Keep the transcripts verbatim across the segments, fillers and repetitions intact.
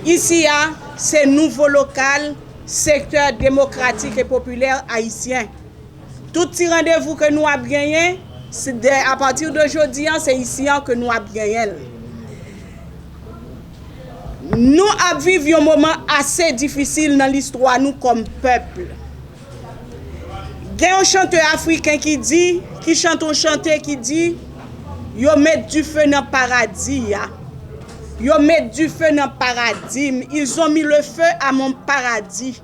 Isi a, se Nouvo Lokal, Sektè Demokratik e Popilè Ayisyen. Tout ti randevou ke nou ap genyen, se de, apati de jodi a, se isi a ke nou ap genyen l. Nou ap viv yon moman ase difisil nan listwa nou kòm pèp. Gen yon chantè afriken ki di, ki chante yon chante ki di, yo met dife nan paradi a. Yo met dife nan paradi m. Ils ont mis le feu à mon paradis.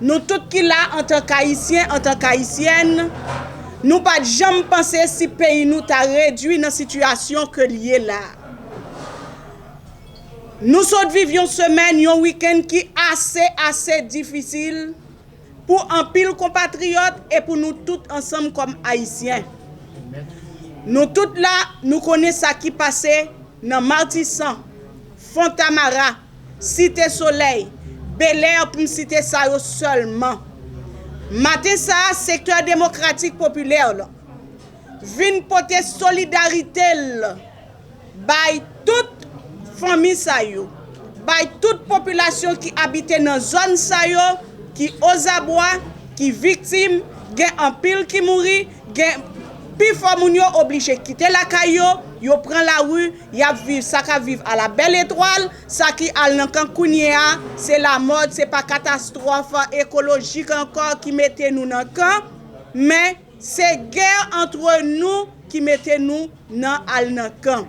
Nou tout ki la antank Ayisyen, antank Ayisyèn, nou pa t janm panse si peyi nou ta redui nan sitiyasyon ke l ye la. Nou sot viv yon semèn, yon wikenn ki ase, ase difisil pou anpil konpatriyòt e pou nou tout ansanm kòm Ayisyen. Nou tout la, nou konnen sa ki pase nan Matisan, Fontamara, Site Solèy, Belè, pou m site sa yo sèlman. Maten sa a, Sektè Demokratik Popilè la vin pote solidarite l bay tout fanmi sa yo, bay tout popilasyon ki abite nan zòn sa yo, ki ozabwa, ki viktim, gen anpil ki mouri, gen pifò moun yo oblije kite lakay yo, yo pran lari, y ap viv, sa k ap viv a la Belle Étoile, sa ki al nan kan kounye a, se lamòd, se pa katastwòf ekolojik ankò ki mete nou nan kan, men se gè antre nou ki mete nou nan al nan kan.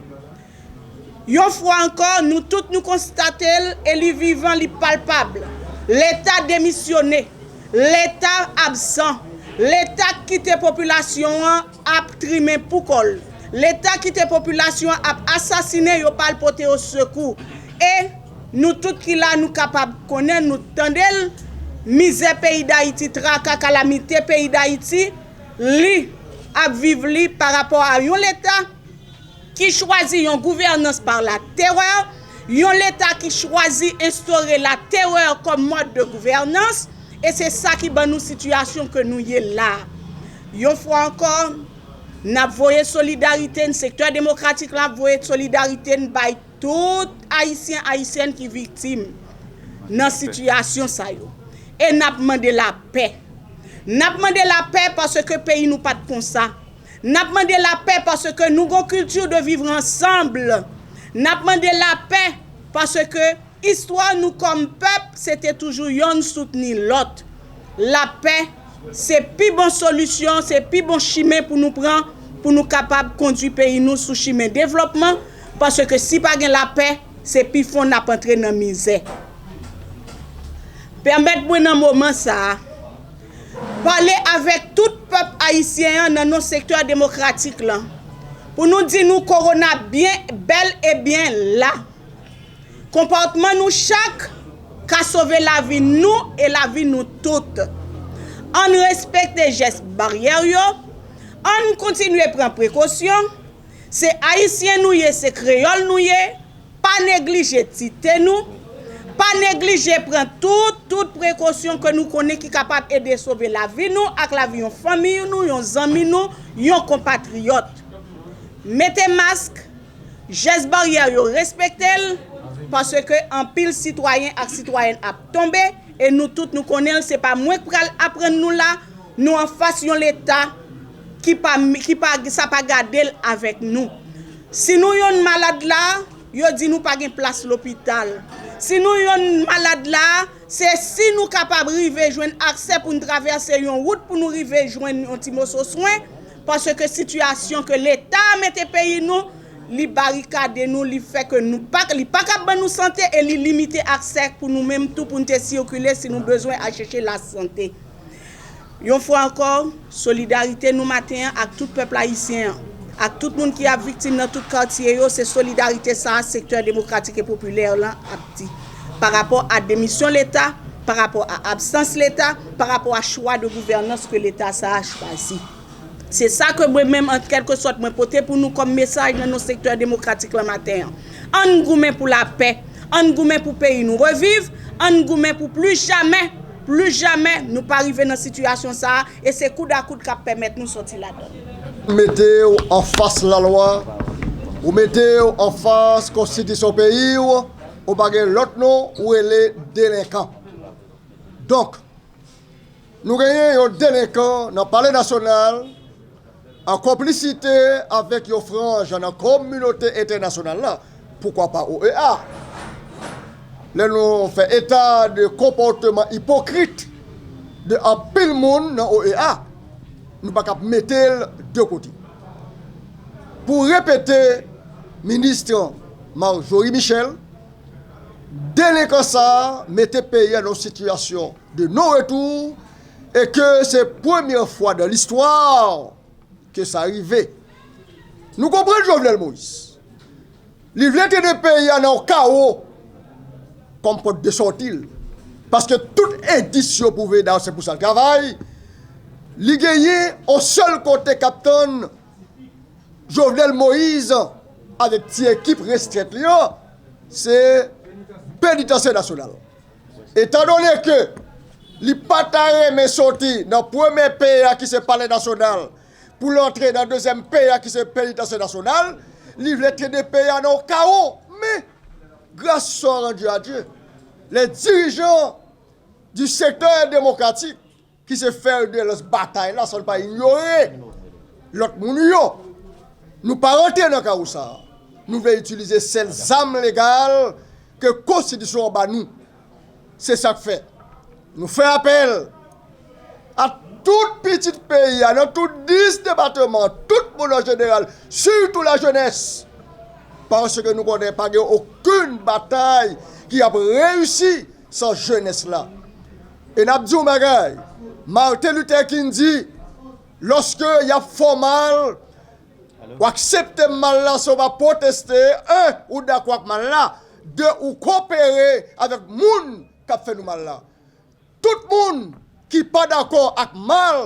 Yon fwa ankò, nou tout nou konstate l e li vivan, li palpab. Leta demisyone, Leta absan, Leta kite popilasyon an ap trimen pou kò l, Leta kite popilasyon an ap asasinen, yo pa al pote yo sekou. E nou tout ki la, nou kapab konnen, nou tande l, mizè peyi Dayiti, traka, kalamite peyi Dayiti, li ap viv li pa rapò a yon Leta ki chwazi yon gouvènans pa la terè, yon Leta ki chwazi enstore la terè kòm mòd de gouvènans, e se sa ki ban nou sitiyasyon ke nou ye la. Yon fwa ankò, n ap voye solidarite n, Sektè Demokratik la ap voye solidarite n bay tout Ayisyen, Ayisyèn ki viktim nan sitiyasyon sa yo. E n ap mande lapè. N ap mande lapè paske peyi nou pa t konsa. N ap mande lapè paske nou gon kilti de vivre ensemble. N ap mande lapè paske istwa nou kòm pèp, se te toujou yonn soutni lòt. Lapè, se pi bon solisyon, se pi bon chimen pou nou pran, pou nou kapab kondui peyi nou sou chimen devlòpman, paske si pa gen lapè, se pi fon n ap antre nan mizè. Pèmèt mwen nan moman sa a, pale avèk tout pèp ayisyen an nan non Sektè Demokratik lan, pou nou di nou kowona byen bèl e byen la. Konpòtman nou chak ka sove lavi nou e lavi nou tout. Ann respekte jès baryè yo, ann kontinye pran prekosyon. Se Ayisyen nou ye, se kreyòl nou ye, pa neglije tite nou, pa neglije pran tout, tout prekosyon ke nou konnen ki kapab ede sove lavi nou ak lavi yon fanmi nou, yon zanmi nou, yon konpatriyòt. Mete mask, jès baryè yo respekte l, paske anpil sitwayen ak sitwayèn ap tonbe, e nou tout nou konnen l, se pa mwen k pral aprann nou la, nou anfas yon Leta ki pa, ki pa, sa pa gade l avèk nou. Si nou yonn malad la, yo di nou pa gen plas lopital. Si nou yonn malad la, se si nou kapab rive jwenn aksè pou n travèse yon wout pou nou rive jwenn yon ti moso swen, paske sitiyasyon ke Leta mete peyi nou, li barikade nou, li fè ke nou pa, li pa kab ban nou sante e li limite aksè pou nou menm tou pou n te sikile si nou bezwen al chèche lasante. Yon fwa ankò, solidarite nou maten an ak tout pèp ayisyen an, ak tout moun ki ap viktim nan tout katye yo, se solidarite sa a Sektè Demokratik e Popilè lan ap di. Pa rapò a demisyon Leta, pa rapò a absans Leta, pa rapò a chwa de gouvènans ke Leta sa a chwazi. Se sa ke mwen menm, an kèlkesòt, mwen pote pou nou kòm mesaj nan non Sektè Demokratik lan maten an. Ann goumen pou lapè, ann goumen pou peyi nou reviv, ann goumen pou pli jamè, pli jamè nou pa rive nan sitiyasyon sa a, e se koud a koud k ap pèmèt nou sòti ladan l. Mete w anfas lalwa, ou mete w anfas konstitisyon peyi w, Ou pa gen lòt non, ou rele delenkan. Donk, nou genyen yon delenkan nan Palè Nasyonal an konplisite avèk yon franj nan kominote entènasyonal la, poukwa pa O E A. Lè nou fè eta de konpòteman ipokrit de anpil moun nan O E A, nou pa ka ap mete l de kote. Pou repete, minis Marjorie Michel, delenkan sa a mete peyi a nan yon sitiyasyon de non retou e ke se premyè fwa dan listwa ke sa rive. Nou konprann Jovenel Moïse. Li vle trennen peyi a nan yon kawo kòm pòt de sòti l. Paske tout endis yo pwouve, dayè se pou sa l travay, li genyen yon sèl kote k ap tann Jovenel Moïse avèk ti ekip restrèt li an, se Penitansye Nasyonal. Etandone ke li pa ta renmen soti nan premye P A ki se Palè Nasyonal, pou l antre nan dezyèm P A ki se Penitansye Nasyonal, li vle trennen peyi a nan yon kawo. Men, grâce soit rendue à Dieu, les dirigeants du secteur démocratique ki se fè de lans batay la, san n pa inyore lòt moun yo. Nou pa rantre nan kawo sa a. Nou vle itilize sèl zam legal ke konstitisyon an ba nou. Se sa k fè nou fè apèl a tout pitit peyi a, nan tout dis depatman, tout moun an jeneral, sitou lajenès. Paske nou konnen pa gen okenn batay ki ap reyisi san jenès la. E n ap di yon bagay, Martin Luther King di, lòske y ap fè w mal, ou aksepte mal la san w pa pwoteste, en, ou dakò ak mal la, de, ou kopere avèk moun k ap fè nou mal la. Tout moun ki pa dakò ak mal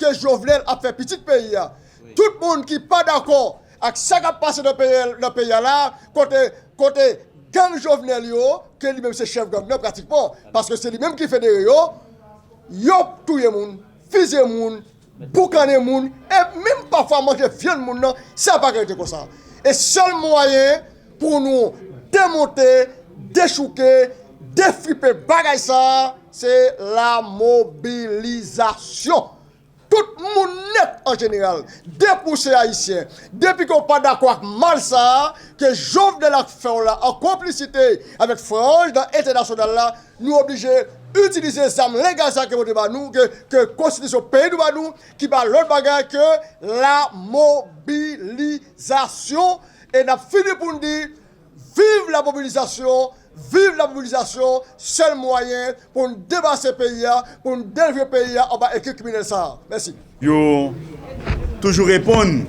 ke Jovenel ap fè pitit peyi a, tout moun ki pa dakò ak sa k ap pase nan peyi, nan peyi a la, kote, kote gang Jovenel yo, ke li menm se chèf gang nan pratikman, paske se li menm ki federe yo, yo touye moun, fizye moun, boukannen moun, e menm pafwa manje vyann moun nan, sa pa ka rete konsa. E sèl mwayen pou nou demonte, dechouke, defripe bagay sa a, se lamobilizasyon. Tout moun nèt an jeneral, depi w se ayisyen, depi ke w pa dakò ak mal sa a, ke Jovenel ap fè w la an konplisite avèk franj nan entènasyonal la, nou oblije itilize zam legal sa ke Bondye ba nou, ke, ke konstitisyon peyi nou ba nou, ki pa lòt bagay ke lamobilizasyon. E n ap fini pou n di, viv lamobilizasyon, viv lamobilizasyon, sèl mwayen pou n debase peyi a, pou n delivre peyi a anba ekip kriminèl sa a. Mèsi. Yo toujou reponn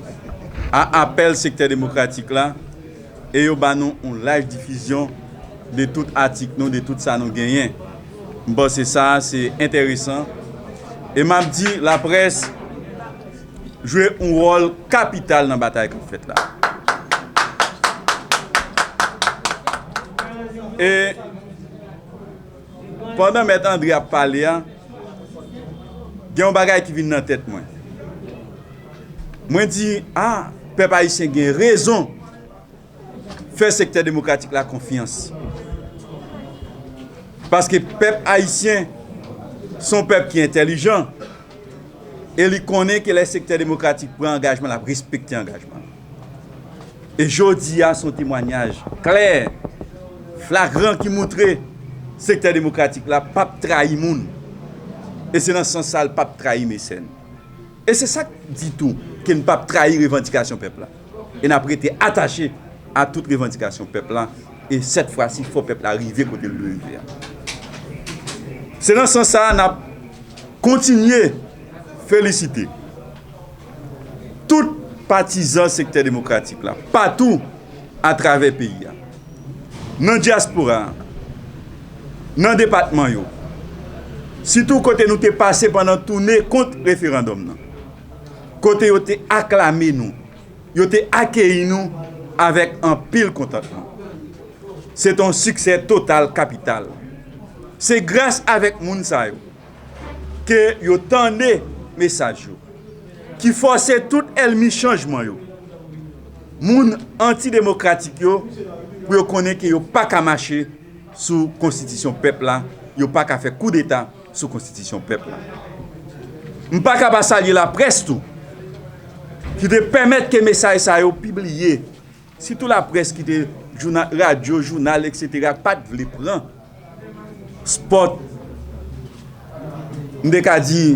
a apèl sektè demokratik la e yo ba nou yon laj difizyon de tout atik nou, de tout sa nou genyen. M panse sa a se enteresan. E m ap di laprès jwe yon wòl kapital nan batay k ap fèt la. E pandan Mèt André ap pale a, gen yon bagay ki vin nan tèt mwen. Mwen di, a, pèp ayisyen gen rezon fè sektè demokratik la konfyans. Paske pèp ayisyen se yon pèp ki entèlijan e li konnen ke lè sektè demokratik pran angajman, l ap respekte angajman l. E jodi a, se yon temwayaj klè, flagran ki moutre sektè demokratik la p ap trayi moun. E se nan sans sa a l p ap trayi mesèn. E se sa k di tou ke n p ap trayi revandikasyon pèp la. E n ap rete atache a tout revandikasyon pèp la. E sèt fwa si, fò pèp la rive kote l dwe rive a. Se nan sans sa a n ap kontinye felisite tout patizan sektè demokratik la, patou atravè peyi a, nan dyaspora a, nan depatman yo, sitou kote nou te pase pandan toune kont referandòm nan, kote yo te aklame nou, yo te akeyi nou avèk anpil kontantman. Se te yon siksè total kapital. Se gras avèk moun sa yo ke yo tande mesaj yo, ki fòse tout ènmi chanjman yo, moun antidemokratik yo, pou yo konnen ke yo pa ka mache sou konstitisyon pèp la, yo pa ka fè koudeta sou konstitisyon pèp la. M pa ka pa salye laprès tou, ki te pèmèt ke mesaj sa yo pibliye. Sitou laprès ki te jouna-, radyo, jounal, etsetera, pa t vle pran spòt, m te ka di,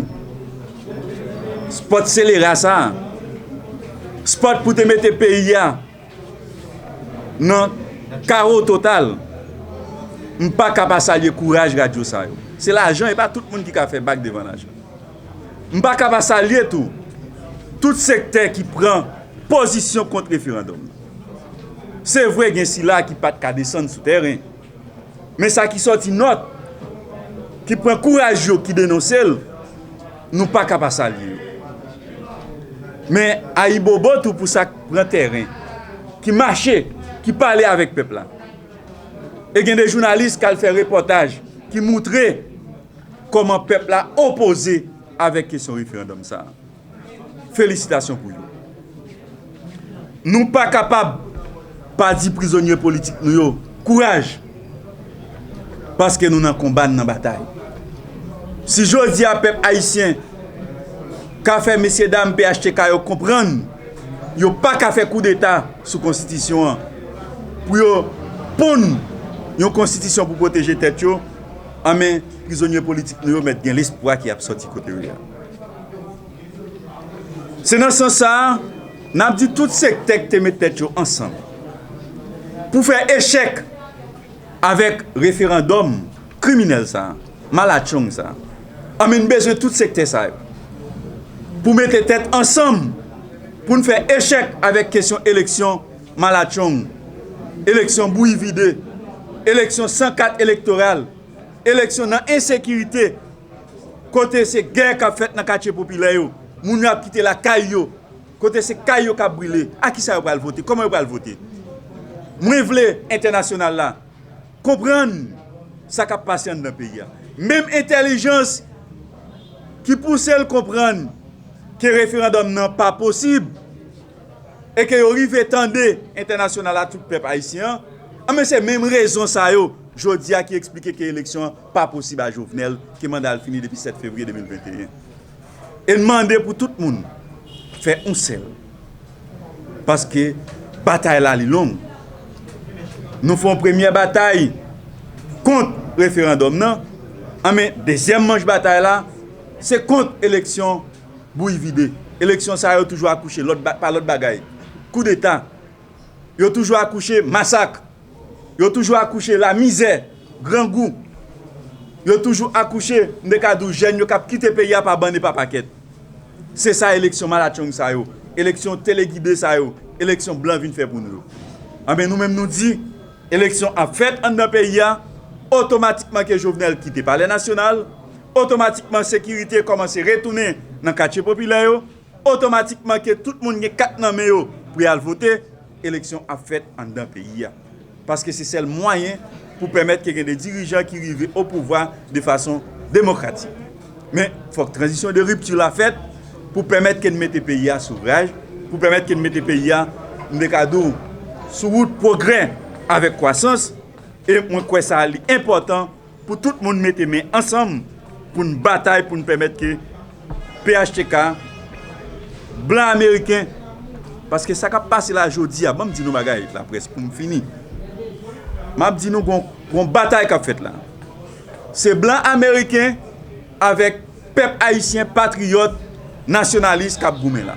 spòt selera sa a, spòt pou te mete peyi a nan kawo total. M pa ka pa salye kouraj radyo sa yo. Se lajan, e pa tout moun ki ka fè bak devan lajan. M pa ka pa salye tou tout sektè ki pran pozisyon kont referandòm nan. Se vre, gen sila ki pa t ka desann sou tèren, men sa ki sòti nòt, ki pran kouraj yo, ki denonse l, nou pa ka pa salye yo. Men ayibobo tou pou sa k pran tèren, ki mache, ki pale avèk pèp la. E gen de jounalis k al fè repòtaj ki moutre kòman pèp la opoze avèk kesyon referandòm sa a. Felisitasyon pou yo. Nou pa kapab pa di prizonye politik nou yo kouraj, paske nou nan konba, n nan batay. Si jodi a pèp ayisyen ka fè mesyedam P H T K yo konprann yo pa ka fè koudeta sou konstitisyon an, pou yo ponn yon konstitisyon pou pwoteje tèt yo, anben, prizonye politik nou yo mèt gen lespwa ke y ap sòti kote yo ye a. Se nan sans sa a, n ap di tout sektè ki te met tèt yo ansanm pou fè echèk avèk referandòm kriminèl sa a, malatchong sa a. Anben, n bezwen tout sektè sa yo pou mete tèt ansanm pou n fè echèk avèk kesyon eleksyon malatchong, eleksyon bouyi vide, eleksyon san kat elektoral, eleksyon nan ensekirite, kote se gè k ap fèt nan katye popilè yo, moun yo ap kite lakay yo, kote se kay yo k ap brile. A kisa yo pral vote? Kòman yo pral vote? Mwen vle entènasyonal la konprann sa k ap pase anndan peyi a. Menm entèlijans ki pouse l konprann ke referandòm nan pa posib, e ke yo rive tande entènasyonal la, tout pèp ayisyen an, anben, se menm rezon sa yo jodi a ki eksplike ke eleksyon an pa posib a Jovenel, ke manda l fini depi sèt fevriye de mil venteyen. E n mande pou tout moun fè yon sèl. Paske batay la, li long. Nou fè yon premyè batay kont referandòm nan, anben, dezyèm manch batay la, se kont eleksyon bouyi vide. Eleksyon sa yo toujou akouche lòt ba-, pa lòt bagay. Koudeta. Yo toujou akouche masak. Yo toujou akouche lamizè, grangou. Yo toujou akouche, m te ka di w, jèn yo k ap kite peyi a pa bann e pa pakèt. Se sa eleksyon malatchong sa yo, eleksyon telegide sa yo, eleksyon blan vin fè pou nou yo. Anben, nou menm nou di, eleksyon ap fèt anndan peyi a, otomatikman ke Jovenel kite Palè Nasyonal, otomatikman sekirite kòmanse retounen nan katye popilè yo, otomatikman ke tout moun gen kat nan men yo pou y al vote, eleksyon ap fèt anndan peyi a. Paske se sèl mwayen pou pèmèt ke gen de dirijan ki rive o pouvwa de fason demokratik. Men, fòk tranzisyon de ripti la fèt pou pèmèt ke n mete peyi a sou ray, pou pèmèt ke n mete peyi a, m te ka di w, sou wout pwogrè avèk kwasans. E mwen kwè sa li enpòtan pou tout moun mete men ansanm pou n batay, pou n pèmèt ke P H T K, blan ameriken, paske sa k ap pase la jodi a, ban m di nou bagay, laprès, pou m fini. M ap di nou gon, gon batay k ap fèt la. Se blan ameriken avèk pèp ayisyen patriyòt, nasyonalis k ap goumen la.